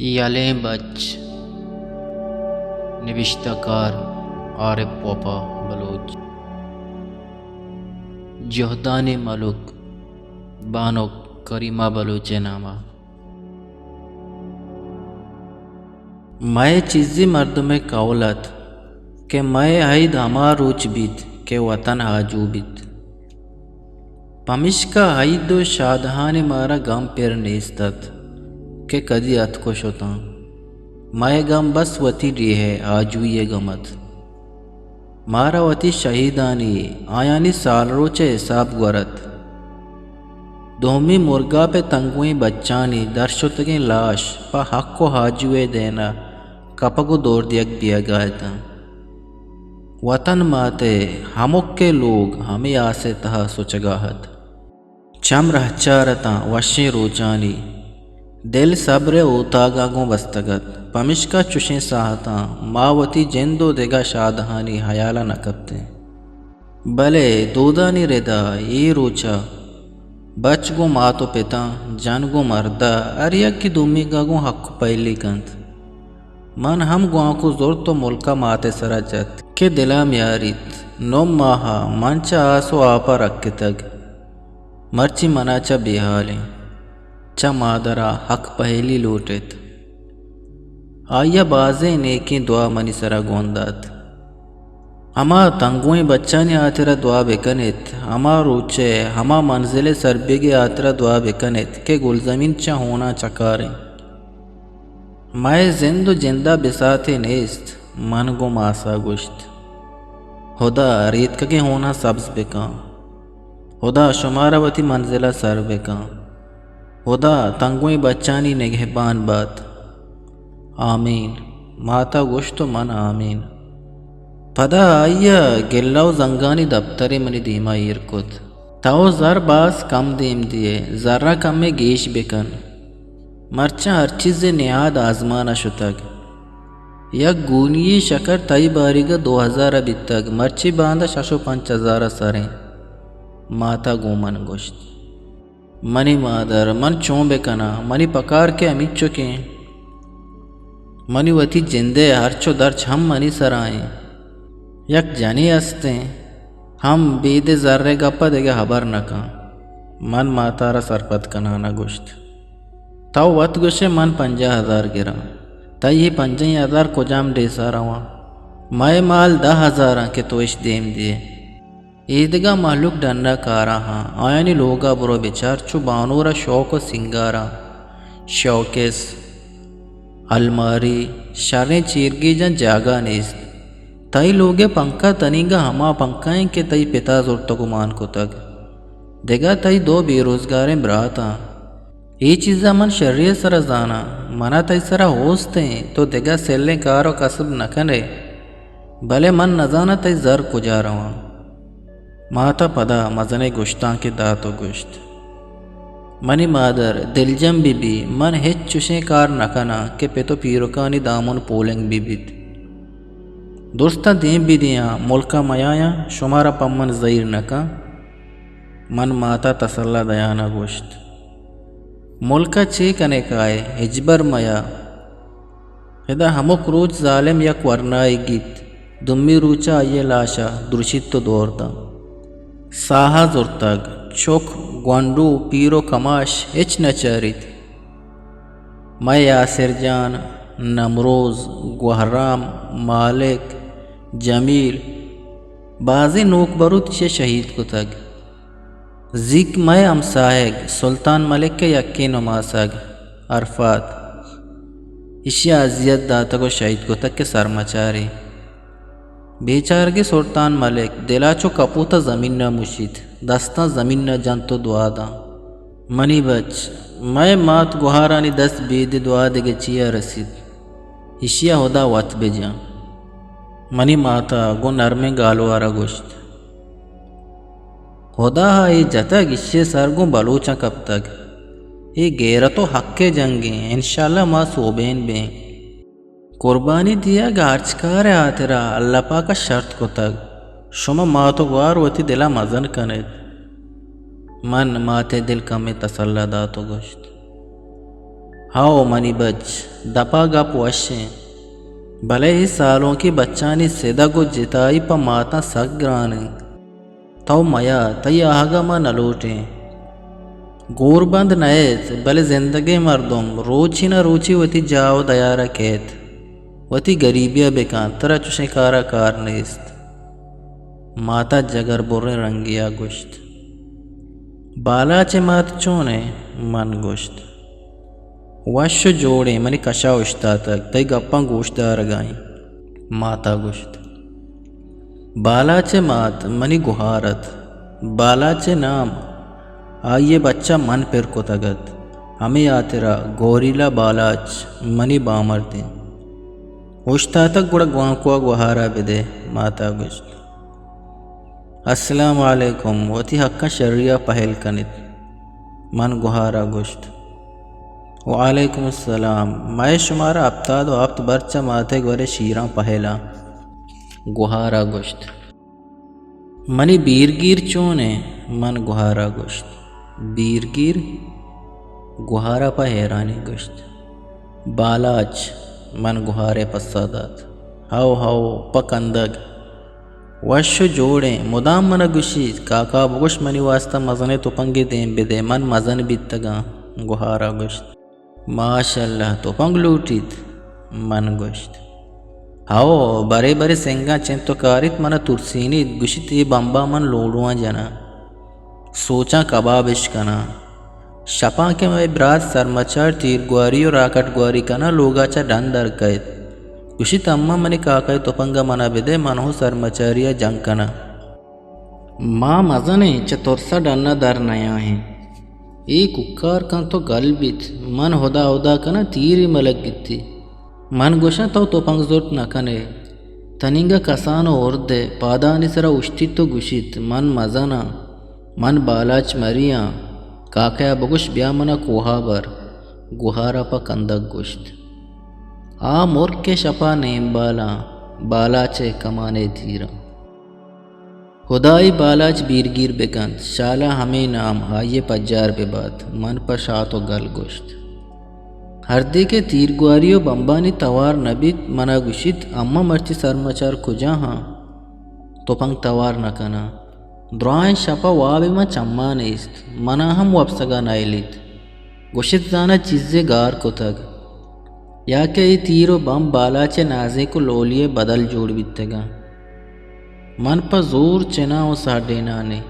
یلیں بچ، نبشتہ کار عارف وپا بلوچ۔ جہدانی ملک، بانک کریمہ بلوچ ءِ نام ءَ۔ مئے چیزی مردم ءِ قول ات کہ مئے عید ہما روچ بیت کہ وطن آجو بیت۔ پمیشکا عید ءُ شادہانی مارا گم پر نیست ات کہ کدی اتک ءُ شتاں۔ مئے گم بس وتی ڈیھ ءِ آجوئی ءِ گم ات۔ مارا وتی شہیدانی، آیانی سالروچ ءِ حساب گور ات۔ دومی مرگاپ ءِ تنگوئیں بچانی درشتگیں لاش پہ حق ءُ آجو ءِ دین ءَ کپگ ءُ دور دیگ بیگ ءَ اتاں۔ وطن مات ءِ ہمک ءِ لوگ ہمے آس ءِ تہا سچگ ءَ ات۔ چم رہچار اتاں وشیں روچانی، دل صبر ءِ اوتاگ ءَ گوں بستگ ات۔ پمیشکا چشیں ساہتاں ما وتی جند ءُ دگہ شادہانی ہیال ءَ نہ کپتیں۔ بلے دودانی ردا اے روچ ءَ بچ گوں مات ءُ پتاں، جن گوں مرد ءَ، ہر یکے دومیگ ءَ گوں حق ءُ پہلی کنت۔ من ہم گوانکو زرت ءُ ملک ءَ مات ءِ سرا جت کہ دل ءَ میاریت۔ نو ماہ ءَ من چہ آس ءُ آپ ءَ رکتگ۔ مرچی من ءَ چہ بے ہالیں، چہ مادر ءَ حق پہلی لوٹت۔ آئی ءَ بازیں نیکیں دعا منی سرا گون دات۔ ہما تنگوئیں بچانی ہاترا دعا بکن ات، ہما روچ ءِ، ہما منزل ءِ سربیگ ءِ ہاترا دعا بکن ات کہ گلزمین چہ ہوناں چکاریں۔ مئے زند ءُ جند ءَ بساتے نیست۔ من گوں ماس ءَ گوشت، ہدا ریتکگیں ہوناں سبز بکن۔ ہدا شمارا وتی منزل ءَ سر بکن۔ ہدا تنگوئیں بچانی نگہبان بات۔ آمین۔ مات ءَ گوشت ءُ من آمین۔ پدا آئی ءَ گلہ ءُ زنگانی دپترے منی دیم ءَ ایر کت۔ تو زر باز کم دیم دیئے، زر ءَ کمے گیش بکن۔ مرچاں ہر چیزے نہاد آزمان ءَ شتگ۔ یک گونی یے شکر تئی باریگ ءَ دو ہزار ءَ بیتگ، مرچی باندا شش ءُ پنچ ہزار ءَ سریں۔ مات ءَ گوں من گوشت۔ منی مادر، من چون بکناں؟ منی پکار کہ ہمینچکیں۔ منی وتی جند ءِ ہرچ ءُ درچ ہم منی سرا ایں۔ یک جنے استیں، ہم بید ءِ زر ءِ گپ ءَ دگہ ہبر نہ کن۔ من مات ءَ را سرپد کنان ءَ گوشت۔ تو وت گوشئے من پنجاہ ہزار گراں، تئی اے پنجاہیں ہزار کجام ڈیسا رواں؟ مئے مال دہ ہزاراں کہ تو اش دیم دیئے۔ ایدگہ مہلوک ڈن ءَ کاراں ہاں، آیانی لوگ ءَ برو بچار، چو بانور ءَ شوک ءُ سینگاراں، شوکیس، الماری، شریں چیرگیجاں جاگہ نیست۔ تئی لوگ ءِ پنکھا تنیگا ہما پنکھا انت کہ تئی پتا زرتگ ءُ مان کتگ۔ دگہ تئی دو بے روزگاریں براتاں۔ اے چیزا من شری ءِ سرا زاناں۔ منا تئی سرا اوست ایں، تو دگہ سلیں کار ءُ کسب نہ کنئے۔ بلے من نزاناں تئی زر کجا رواں۔ مات ءَ پدا مزنیں گشتانکے دات ءُ گوشت، منی مادر، دلجم بہ بی، من ہچ چشیں کار نہ کناں کہ پت ءُ پیرکانی دامن پولنگ بہ بیت۔ درستاں دیم بہ دیاں، ملک ءَ میایاں، شمارا پہ من زہیر نہ کن۔ من مات ءَ تسلا دیان ءَ گوشت، ملک ءَ چے کنے کائے، ہچبر میا۔ ادا ہمک روچ ظالم یک ورنایے گیت، دومی روچ ءَ آئی ءِ لاش ءَ درشیت ءُ دور داں۔ ساہ ءَ زرتگ، چک، گونڈو، پیر ءُ کماش ہچ نہ چاریت۔ مئے یاسر جان، نمروز، گوہرام، مالک، جمیل، بازیں نوک بروت چہ شہید کتگ۔ زیک مئے ہمساہگ سلطان ملک ءِ یکیں نماسگ عرفات، ایشی ءَ اذیت داتگ ءُ شہید کتگ کہ سرمچارے۔ بیچارگیں سلطان ملک دل ءَ چو کپوت ءَ زمین ءَ مشیت، دستاں زمین ءَ جنت ءُ دعا داں، منی بچ، مئے مات گوہارانی دست بید دعا دگہ چیا رسیت؟ ایشی ءَ ہدا وت بجن۔ منی مات ءَ گوں نرمیں گالوار ءَ گوشت، ہدا ءَ اے جتگ، ایشی ءِ سر گوں بلوچاں کپتگ۔ اے غیرت ءُ حق ءِ جنگ ایں، انشاءاللہ ما سوبین بیں۔ قربانی دیگ ہرچ کار ءِ ہاترا اللہ پاک ءَ شرط کتگ۔ شما مات ءُ گوہار وتی دل ءَ مزن کن ات۔ من مات ءِ دل کمے تسلا دات ءُ گوشت، ہئو منی بچ، دپا گپ وش انت، بلے اے سالونکیں بچانی سدگ و جتائی پہ ماتاں سک گران انت۔ تو میا، تئی آہگا ما نلوٹیں۔ گوربند نئیت، بلے زندگیں مردم روچے نہ روچے وتی جاہ و دیارا کئیت۔ وتی گریبیا بکن، ترا چشیں کارا کار نیست۔ ماتا جگر بریں رنگیا گوشت۔ بالاچ ء مات چون انت؟ من گوشت، وش و جوڑ انت، منی کشا اوشتاتگ، تئی گپاں گوش دارگا انت۔ ماتا گوشت، بالاچ ء مات منی گہار ات۔ بالاچ ء نام آئی ء بچا من پر کتگ ات۔ ہمے ہاترا گوریلا بالاچ منی بامرد انت۔ اوشتاتگ گڑا گوانکوا گہارا بدئے، ماتا گوشت۔ السلام علیکم، وتی حقاں شریا پہل کنیت، من گہارا گوشت۔ وعلیکم السلام، مئے شمارا ہپتاد و ہپت بر چہ ماتئے گورے شیراں پہلاں، گہارا گوشت۔ منی بیرگیر چون انت؟ من گہارا گوشت۔ بیرگیر؟ گہارا پہ حیرانی گوشت۔ بالاچ، من گہارئے پسہ دات۔ ہئو ہئو، پہ کندگ۔ وش و جوڑ انت، مدام منا گوشیت، کاکا بگوش منی واستا مزنیں تپنگے دیم بدئے، من مزن بیتگاں، گہارا گوشت۔ ماشاءاللہ، تپنگ لوٹیت؟ من گوشت۔ ہئو، برے برے سنگاں چنت و کاریت، منا ترسینیت، گوشیت اے بمباں من لوڑواں جناں۔ سوچاں کباب اش کناں۔ شپاں کہ مئے برات سرمچار تیرگواری و راکٹ گواری کناں، لوگا چہ ڈن در کئیت۔ گوشیت، اماں منی کاکئے تپنگا منا بدئے، من ہوں سرمچاریا جنگ کناں۔ ما مزنیں، چہ ترسا ڈنا در نیاہیں۔ اے کوکار کنت و گل بیت۔ من ہدا ہدا کناں، تیرے ملگیتی۔ من گوشاں، تو تپنگ زرت نہ کنئے۔ تنینگہ کسان و ہردئے، پادانی سرا اوشتیت و گوشیت، من مزناں، من بالاچ مریاں، کاکیا بگوش بیا منا کوہا بر۔ گہارا پہ کندگ گوشت۔ آ مرک ء شپا نیم بالاں، بالاچ ء کمانئے تیراں۔ ہدائی بالاچ بیرگیر بکنت، شالا ہمے نام آئی ء پجار ببات، من پہ شات و گل گوشت۔ ہردے کہ تیرگواری و بمبانی توار نہ بیت، منا گوشیت، اماں مرچی سرمچار کجا ہاں؟ تپنگ توار نہ کناں۔ درائیں شپا وابے ماں چماں نیست، منا ہم وپسگا نئیلیت۔ گوشت زاناں چیزے گار کتگ، یا کہ اے تیر و بمب بالاچ ء نازینک و لولی ء بدل جوڑ بیتگاں۔ من پہ زور چناں و ساڈینانی۔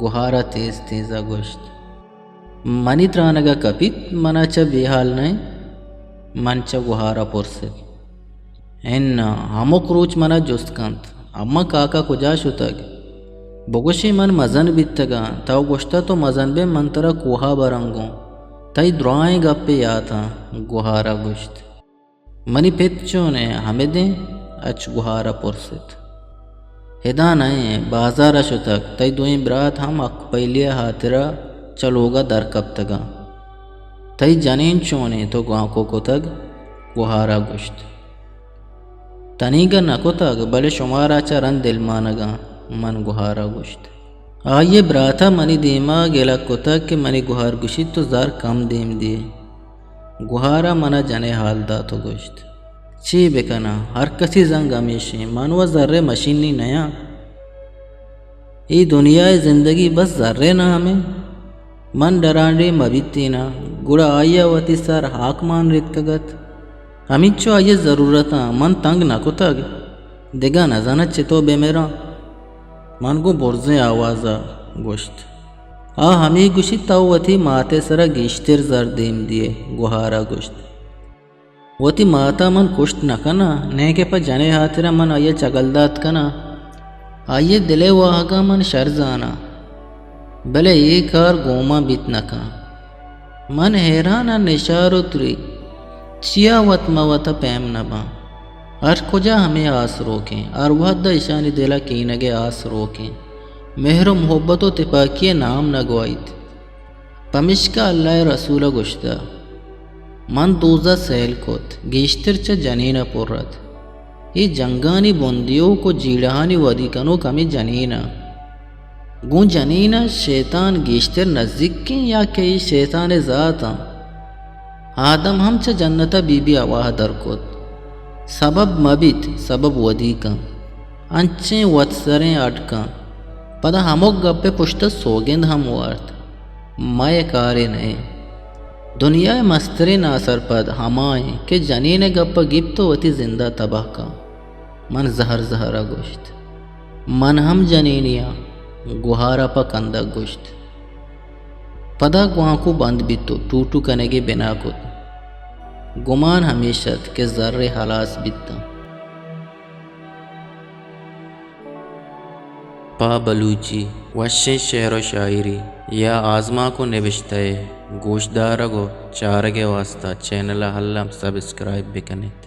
گہار ء تیز تیز ء گوشت۔ منی ترانگ ء کپیت، منا چہ بے ہال نہ انت۔ من چہ گہار ء پرست۔ اناں، ہمک روچ منا جست کنت، اماں کاکا کجا شتگ؟ بگوشے من مزن بیتگاں، تو گوشتہ تو مزن بئے من ترا کوہا براں گوں۔ تئی درائیں گپے یاتاں، گہارا گوشت۔ منی پت چون انت؟ ہمدیں؟ اچ گہارا پرست۔ ہدا نہ انت، بازارا شتگ، تئی دوئیں برات ہم حق پہلی ء ہاترا چہ لوگا در کپتگاں۔ تئی جنین چون انت؟ تو گوانکو کتگ؟ گہارا گوشت۔ تنیگہ نہ کتگ، بلے شمارا چہ رند دلمانگاں، من گہارا گوشت۔ آئی ء برات ء منی دیما گلگ کتگ کہ منی گہار گوشیت تو زر کم دیم دیئے۔ گہار ء منا جنئے حال دات و گوشت، چے بکناں، ہر کسی زنگ ہمیش انت، من و زر ء مشینی نیاں۔ اے دنیا ء زندگی بس زر ء نام انت۔ من ڈرانڈے مہ بیتیناں، گڑا آئی ء وتی سر ہاک مان ریتکگ ات۔ ہمینچو آئی ء ضرورتاں من تنگ نہ کتگ، دگہ نہ زاناں چتو بہ مراں۔ من گوں برزیں آواز ء گوشت، آ ہمے گوشیت تو وتی مات ء سرا گیشتر زر دیم دیئے، گہار ء گوشت۔ وتی مات ء من کشت نہ کناں، نئیکہ پہ جن ء ہاترا من آئی ء چگل دات کناں۔ آئی ء دل ء واہگاں من شر زاناں، بلے اے کار گوں ما بیت نہ کن۔ من حیران آں نشار و تری چیا وت مہ وت ء پیم نہ باں۔ ہر کجا ہمے آس روکیں، ہر وہد ء اشانی دل ء کینگ ء آس روکیں۔ مہر و محبت و تپاکی ء نام نہ گوائیت۔ پمیشکا اللہ ء رسول ء گوشتہ، من دوزہ سیل کت، گیشتر چہ جنین ء پر ات۔ اے جنگانی بندیوک و جیڑہانی ودی کنوک ہمے جنین ء۔ گوں جنین ء شیطان گیشتر نزیکیں یا کہ اے شیطان ء ذات آں؟ آدم ہم چہ جنت ءَ بی بی حوا ءَ در کت۔ سبب مہ بیت، سبب ودی کن۔ انچیں وتسریں اڈ کن۔ پدا ہمک گپ ءِ پشت ءَ سوگند ہم وارت۔ مئے کارے نہ اِنت۔ دنیا ءِ مستریں ناسرپد ہما اِنت کہ جنین ءِ گپ ءَ گپت ءُ وتی زند ءَ تباہ کن۔ من زہر زہر ءَ گوشت۔ من ہم جنینے آں، گوہار ءَ پہ کندگ گوشت۔ پدا گوانکو بند بیت ءُ ٹوٹو کنگ ءِ بنا کت۔ گمان ہمیش اَت کہ زر ءِ ہلاس بیتاں۔ پہ بلوچی وشیں شعر ءُ شاعری یا آزمانک ءُ نبشتہ ءِ گوشدارگ ءُ چارگ ءِ واستہ چینل ءَ الم سبسکرائب بہ کن ات۔